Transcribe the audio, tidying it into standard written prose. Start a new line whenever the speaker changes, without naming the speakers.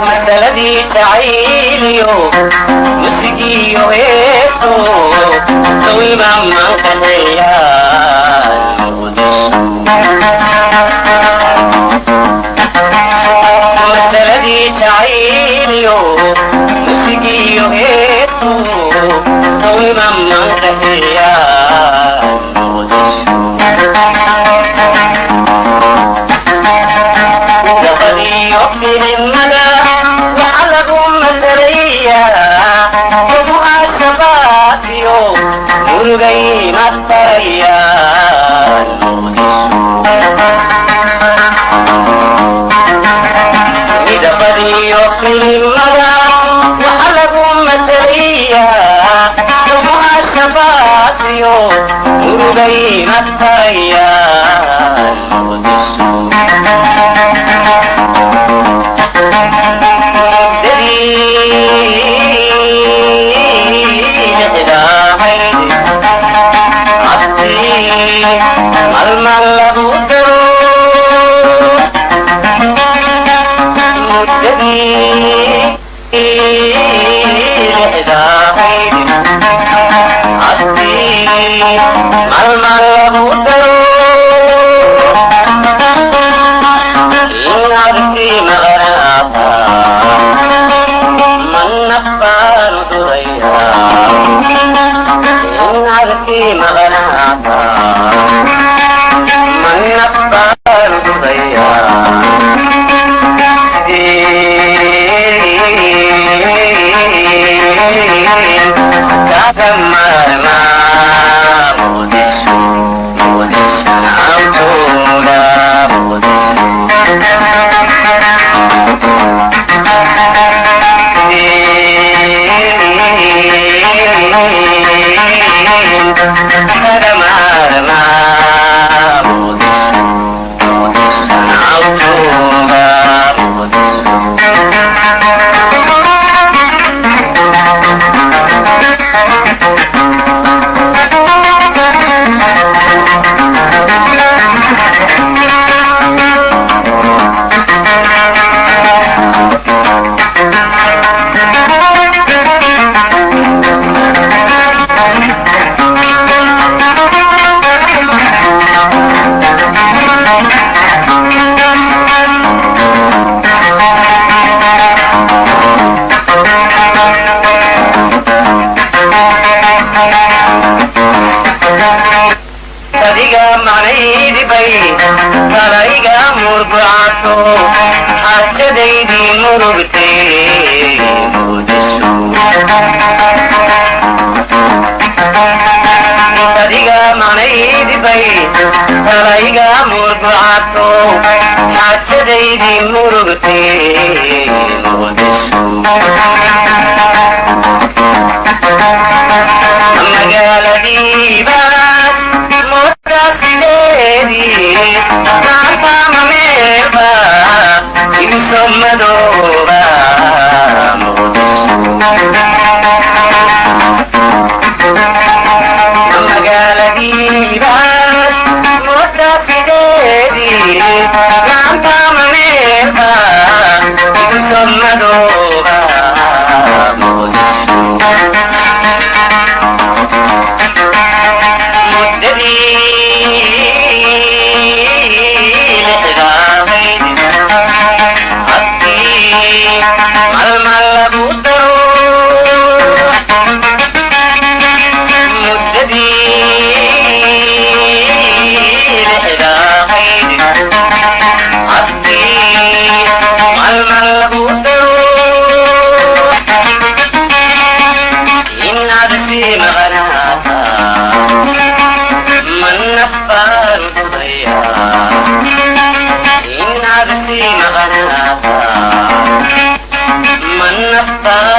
Masaladii jacayliyo musigiyo heeso sawiba mankaxeeyaan Muqdisho. Masaladii jacayliyo musigiyo heeso sawiba mankaxeeyaan Muqdisho. Dabadiyo filimada waxaa lagu matalayaa jabuha shabaasiyo murugay matarayaan Muqdisho. Midabadiyo filimada waxaa lagu matalayaa jabuha shabaasiyo murugay matarayaan Muqdisho. Malmal lagu daro muddadii lixdahayd haddii malmal lagu daro inaad sii maqnaata manafbaanu duraya, inaad sii maqnaata manafbaanu duraya. Sideen kaga maarmaa Muqdisho, Muqdishona aan joogaa Muqdisho? Sideen kaga maarmaa Muqdisho, Muqdishona aan joogaa Muqdisho? Adiga macnaydibay talayga murgucato xaajadaydii murugtay Muqdisho. Adiga macnaydibay talayga murgucato xaajadaydii murugtay Muqdisho. Magaaladiibaad moodaa sideedii maantama meelba igu soo madooba Muqdisho. Magaaladiibaad moodaa sideedii maantama meelba igu soo madooba Muqdisho. Muddadii lixdahayd haddii malmal lagu daro, muddadii lixdahayd haddii malmal lagu daro inaad sii maqnaata manafbaan dudaya, inaad sii maqnaata manafbaan.